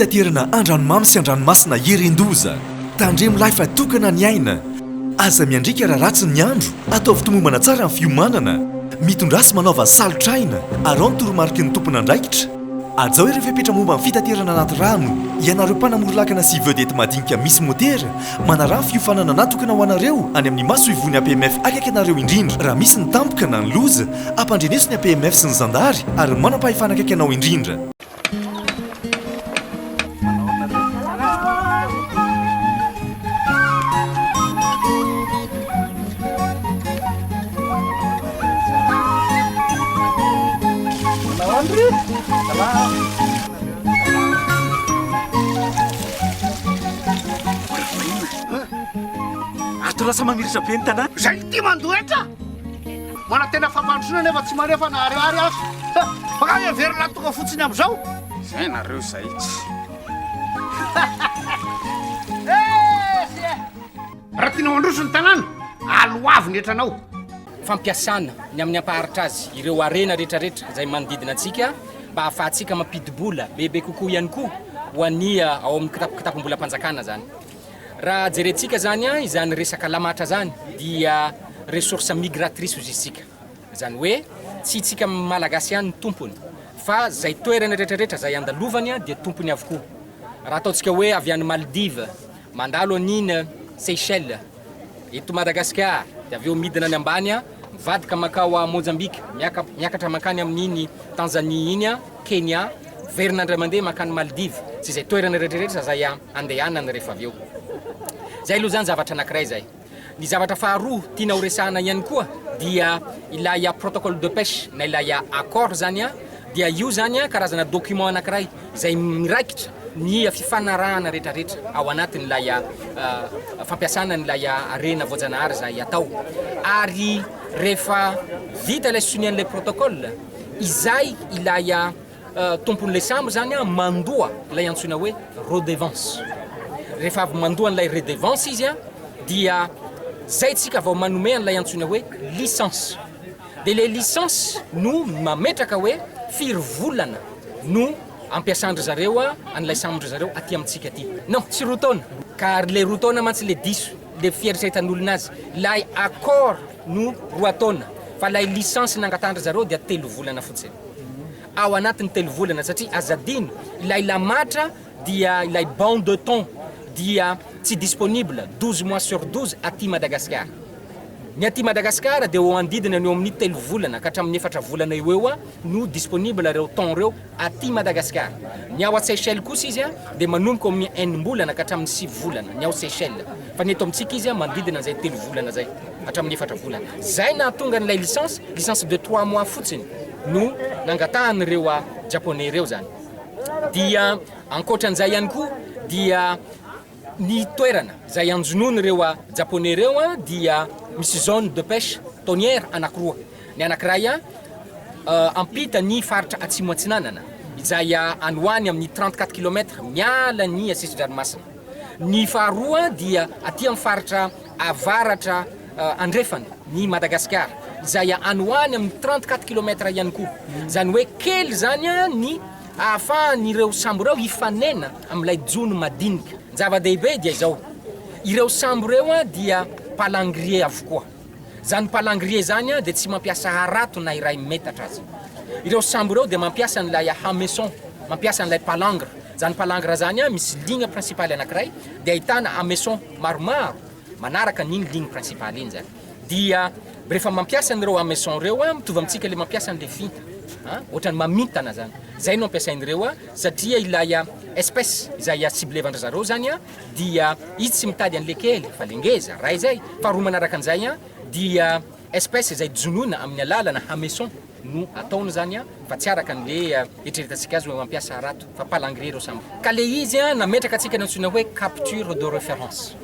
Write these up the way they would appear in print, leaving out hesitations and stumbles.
fitaterana an-dranomamy sy an-dranomasina hieren-doza. Tandremo lahy fa tokana ny aina. Aza miandriaka raha ratsy ny andro, ataovy tomombana tsara ny fiomanana. Mitondrà sy manaova salotr'aina, araho ny toromariky ny tompon'andraikitra. Hajao ireo fepetra momba ny fitaterana anaty rano. Ianareo mpanamory lakana sy vedette madinika misy motera, manaraha ny fiofanana natokana ho anareo any amin'ny masoivohon'ny APMF akaiky anareo indrindra. Raha misy ny tampoka na ny loza, ampandreneso ny APMF sy ny zandary ary ny manam-pahefana akaiky anao indrindra. Ato lasa mamiratra be ny tanàna. Zay ity mandoa hetra! Manantena fampandrosoana nefa tsy manefa na ariary aza. Fa nga heverina tonga fotsiny amizao? Zay nareo zay tsy. Raha tianao handroso ny tanàna, aloavy ny hetranao. Fampiasana ny amin'ny hampaharitra azy ireo harena rehetrarehetra izay manodidina antsika mba hahafahantsika mampidi-bola bebe kokoa ihany koa ho an'ny ao amin'ny kitapo kitapom-bolam-panjakana izany. Raha jerentsika izany izany resaka lamatra izany dia ressource migratrice hozy isika. Izany hoe tsy itsika Malagasy ihany no tompony fa izay toerana rehetrarehetra izay andalovany dia tompony avokoa. Raha ataontsika hoe avy any Maldives mandalo an'iny Seychelles eto Madagasikara dia avy eo midina any ambany mivadika mankao Mozambique miakatra mankany amin'iny Tanzanie iny Kenya miverina indray mandeha mankany Maldives sy izay toerana rehetrarehetra izay andehanany rehefa avy eo. Izay aloha izany zavatra anankiray izay. Ny zavatra faharoa tiana ho resahana ihany koa dia ilay protocole de pêche na ilay accord izany dia io izany karazana document anankiray izay miraikitra ny fifanarahana rehetrarehetra ao anatin'ilay fampiasana an'ilay harena voajanahary izay atao ary rehefa vita ilay sonian'ilay protocole izay ilay Tompon'ilay sambo izany mandoa ilay antsoina hoe redevance. Rehefa avy mandoa an'ilay redevance izy dia zay tsika vao manome an'ilay antsoina hoe licence. Dia ilay licence no mametraka hoe firy volana no ampiasan-dry zareo an'ilay sambon-dry zareo aty amintsika aty. Non, tsy roa taona. Ka ary ilay roa taona mantsy ilay diso, ilay fieritreretan'olona azy. Ilay accord no roa taona fa ilay licence nangatahan-dry zareo dia telo volana fotsiny. ao anatin'ny telo volana satria aza adino ilay lamatra dia ilay bon de thon dia tsy disponible 12 mois sur 12 aty Madagascar. Ny aty Madagascar dia eo andidina ny eo amin'ny telo volana ka hatramin'ny efatra volana eo eo no disponible ireo thon ireo aty Madagascar. Ny ao Seychelles kosa izy dia manomboka eo amin'ny enim-bolana ka hatramin'ny sivy volana ny ao Seychelles fa ny eto amintsika izy manodidina an'izay telo volana izay hatramin'ny efatra volana. Izay nahatonga an'ilay licence, licence de trois mois fotsiny no nangatahan'ireo japonais ireo izany. Dia ankoatran'izay ihany koa dia ny toerana izay anjonoan'ireo japonais ireo dia misy zone de pêche thonière anankiroa. Ny anankiray ampita ny faritra atsimo atsinanana izay any ho any amin'ny 34 kilomètres miala ny sisin-dranomasina. Ny faharoa dia aty amin'ny faritra avaratra andrefana ny Madagasikara izay any ho any amin'ny 34 kilomètres ihany koa. Izany hoe kely izany ny ahafahan'ireo sambo ireo hifanena amin'ilay jono madinika. Ny zava-dehibe dia izao, ireo sambo ireo dia palangrier avokoa. Izany palangrier izany dia tsy mampiasa harato na iray metatra aza. Ireo sambo ireo dia mampiasa an'ilay hameçon, mampiasa an'ilay palangre. Izany palangre izany misy ligne principale anankiray dia ahitana hameçon maromaro manaraka an'iny ligne principale iny izany. Dia rehefa mampiasa an'ireo hameçon ireo, mitovy amintsika ilay mampiasa an'ilay finta, ohatran'ny mamintana izany. Izay no ampiasain'ireo satria ilay espèce izay ciblevan-dry zareo izany dia izy tsy mitady an'le kely fa le ngeza, ray zay, faharoa manaraka an'izay an dia espèce izay jonoina amin'ny alalana hameçon no ataony zany an fa tsy araka an'le eritreretantsika azy hoe mampiasa harato fa palangre ireo sambo ka le izy an nametraka antsika ny antsoina hoe capture de référence,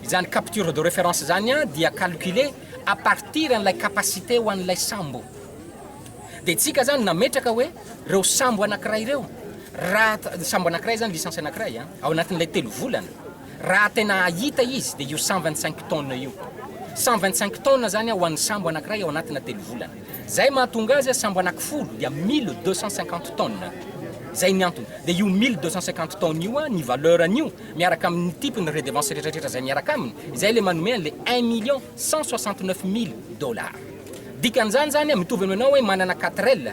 izany capture de référence zany an dia calculer à partir an'ilay capacité ho an'ilay sambo. Dia tsika zany nametraka hoe reo sambo anakiray reo raha sambo anakiray zany licence anakiray an, ao anatin'ilay telo volana raha tena hahita izy dia io 125 tonnes io. 125 tonnes zany ho an'ny sambo anakiray ao anatina telo volana. Zay mahatonga azy sambo anakifolo dia 1250 tonnes. Zay ny antony. Dia io 1250 tonnes io ny valeur an'io miaraka amin'ny type ny redevance rehetrarehetra izay miaraka aminy, izay ilay manome an'ilay 1 169 000 dollars. Dikan'izany zany mitovy aminao hoe manana 4L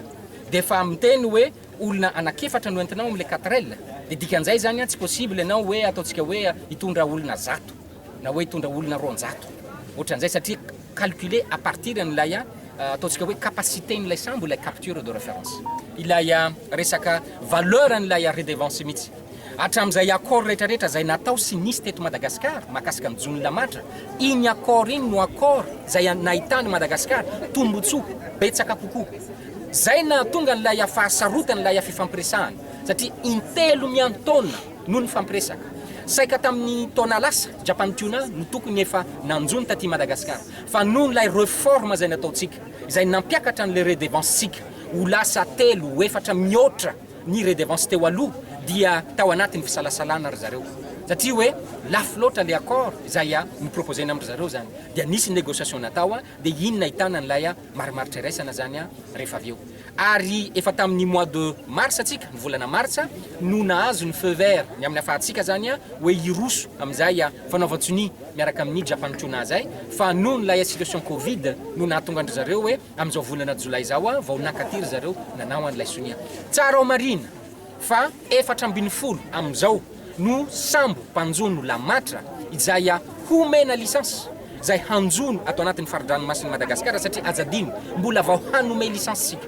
dia efa miteny hoe olona anak'efatra no entinao amin'ilay 4L, dia dikan'izay zany tsy possible ianao hoe ataontsika hoe hitondra olona 100 na hoe hitondra olona 200 ohatran'izay satria calculer à partir an'ilay ataontsika hoe capacité n'ilay sambo ilay capture de référence, ilay resaka valeur an'ilay redevance mihitsy. Hatramin'izay accord rehetrarehetra izay natao sy nisy teto Madagasikara mahakasika ny jono lamatra, iny accord iny no accord izay nahitan'i Madagasikara tombotsoa betsaka kokoa. Izay nahatonga an'ilay fahasarotan'ilay fifampiresahana satria intelo miantaona no nifampiresaka. Saika tamin'ny taona lasa, Japan Tuna no tokony efa nanjono taty Madagasikara fa noho ilay reforme izay nataontsika, izay nampiakatra an'ilay redevance-tsika ho lasa telo, efatra mihoatra ny redevance teo aloha dia tao anatin'ny fisalasalana ry zareo satria hoe lafo loatra le accord izay no-proposer-na amin-dry zareo zany dia nisy négociation natao dia iny nahitana an'ilay marimaritra iraisana zany rehefa avy eo ary efa tamin'ny mois de mars tsika, ny volana martsa no nahazo ny feu vert ny amin'ny afahantsika zany hoe hiroso amin'izay fanaovan-tsonia miaraka amin'ny Japan Tuna zay fa noho ilay situation covid no nahatonga an-dry zareo hoe Amin'izao volana jolay izao vao nankaty ry zareo nanao an'ilay sonia. Tsara homarihina fa 14 amin'izao no sambo mpanjono lamatra izay homena licence izay hanjono ato anatin'ny fari-dranomasin'i Madagasikara satria aza adino mbola vao hanome licence isika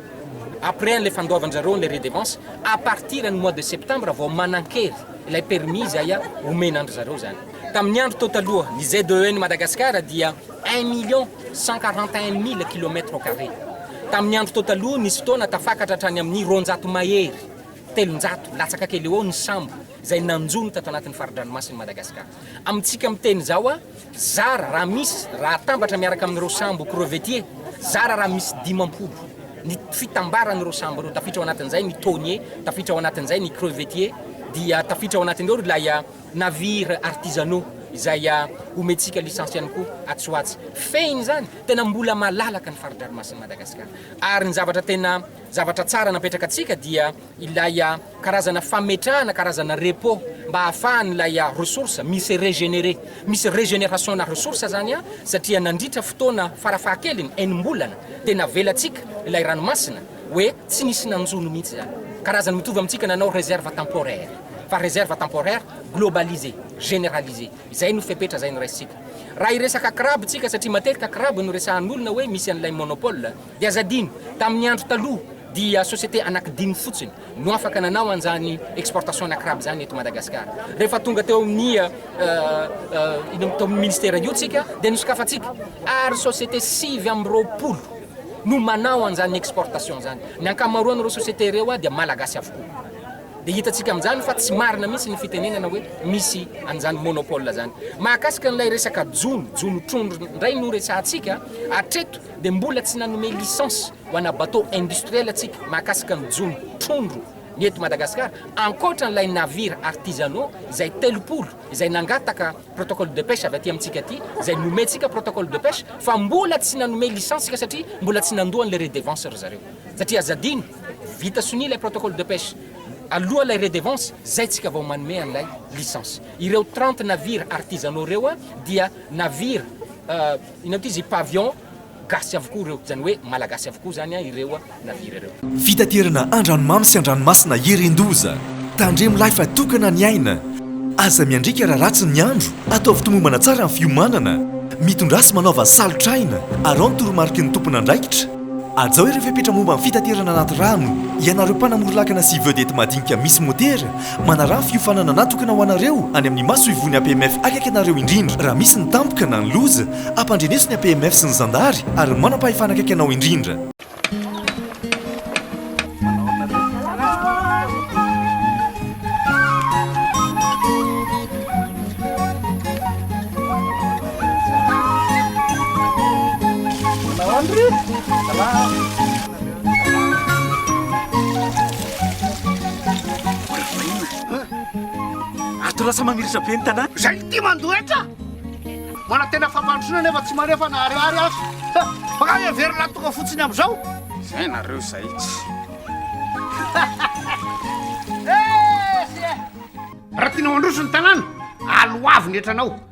après an'ilay fandoavan-dry zareo an'ilay redevance à partir ny mois de septembre vao manan-kery ilay permis izay omena an-dry zareo izany. Tamin'ny andro tao taloha ny ZEN Madagascar dia 1 141 000 kilomètres au carré. Tamin'ny andro tao taloha nisy fotoana tafakatra hatrany amin'ny 200 mahery, 300 latsaka kely eo ny sambo izay nanjono tato anatin'ny fari-dranomasin'i Madagasikara. Amintsika miteny izao, zara raha misy, raha atambatra miaraka amin'ireo sambo crevettier, zara raha misy 50 ny fitambaran'ireo sambo ireo. Tafiditra ao anatin'izay ny thonier, tafiditra ao anatin'izay ny crevettier, dia tafiditra ao anatin'ireo ilay navire artisanaux izay omentsika licence ihany koa atsy ho atsy. Fehiny izany, tena mbola malalaka ny fari-dranomasin'i Madagasikara. Ary ny zavatra tena zavatra tsara napetraka antsika dia ilay karazana fametrahana karazana repos mba hahafahan'ilay ressource mi-se régénérer. Misy régénération-na ressource izany satria nandritra fotoana farafahakeliny enim-bolana dia navelantsika ilay ranomasina hoe tsy nisy nanjono mihitsy izany. Karazany mitovy amintsika nanao réserve temporaire. Fa réserve temporaire globalisée, généralisée. Izay no fepetra izay noraisintsika. Raha hiresaka crabe tsika, satria matetika crabe no resahan'olona hoe misy an'ilay monopole, dia aza adino, tamin'ny andro taloha dia société anaky dimy fotsiny no afaka nanao an'izany exportation-na crabe izany eto Madagasikara. Rehefa tonga teo amin'ny inona teo amin'ny ministera io tsika dia nosokafantsika ary société 29 no manao an'izany exportation izany. Ny ankamaroan'ireo société ireo dia malagasy avokoa. Dia hitantsika amin'izany fa tsy marina mihitsy ny fitenenana hoe misy an'izany monopole izany. Mahakasika an'ilay resaka jono, jono trondro indray no resahantsika, hatreto dia mbola tsy nanome licence ho ana bateau industriel tsika mahakasika ny jono trondro ny eto Madagasikara, ankoatra an'ilay navire artisanaux izay 30 izay nangataka protocole de pêche avy aty amintsika aty, izay nomentsika protocole de pêche fa mbola tsy nanome licence tsika satria mbola tsy nandoa an'ilay redevance ry zareo. Satria aza adino, vita sonia ilay protocole de pêche, aloha ilay redevance, zay tsika vao manome an'ilay licence. Ireo 30 navires artisanaux ireo dia navire, inona moa ity izy, pavillon gasy avokoa ireo, izany hoe malagasy avokoa izany ireo navire ireo. Fitaterana an-dranomamy sy an-dranomasina Herin-doza. Tandremo lahy fa tokana ny aina. Aza miandriaka raha ratsy ny andro, ataovy tomombana tsara ny fiomanana. Mitondrà sy manaova salotra aina, araho ny toromariky ny tompon'andraikitra. Hajao ireo fepetra momba ny fitaterana anaty rano. Ianareo mpanamory lakana sy vedette madinika misy motera, manaraha ny fiofanana natokana ho anareo any amin'ny masoivohon'ny APMF akaiky anareo indrindra. Raha misy ny tampoka na ny loza, ampandreneso ny APMF sy ny zandary ary ny manam-pahefana akaiky anao indrindra. Ato lasa mamiratra be ny tanàna. Zay ity mandoa hetra. Manantena fampandrosoana nefa tsy manefa na ariary aza. Fa nga heverina tonga fotsiny amin'izao? Zay nareo zay tsy. Eh, sy e! Raha tianao handroso ny tanàna, aloavy ny hetranao.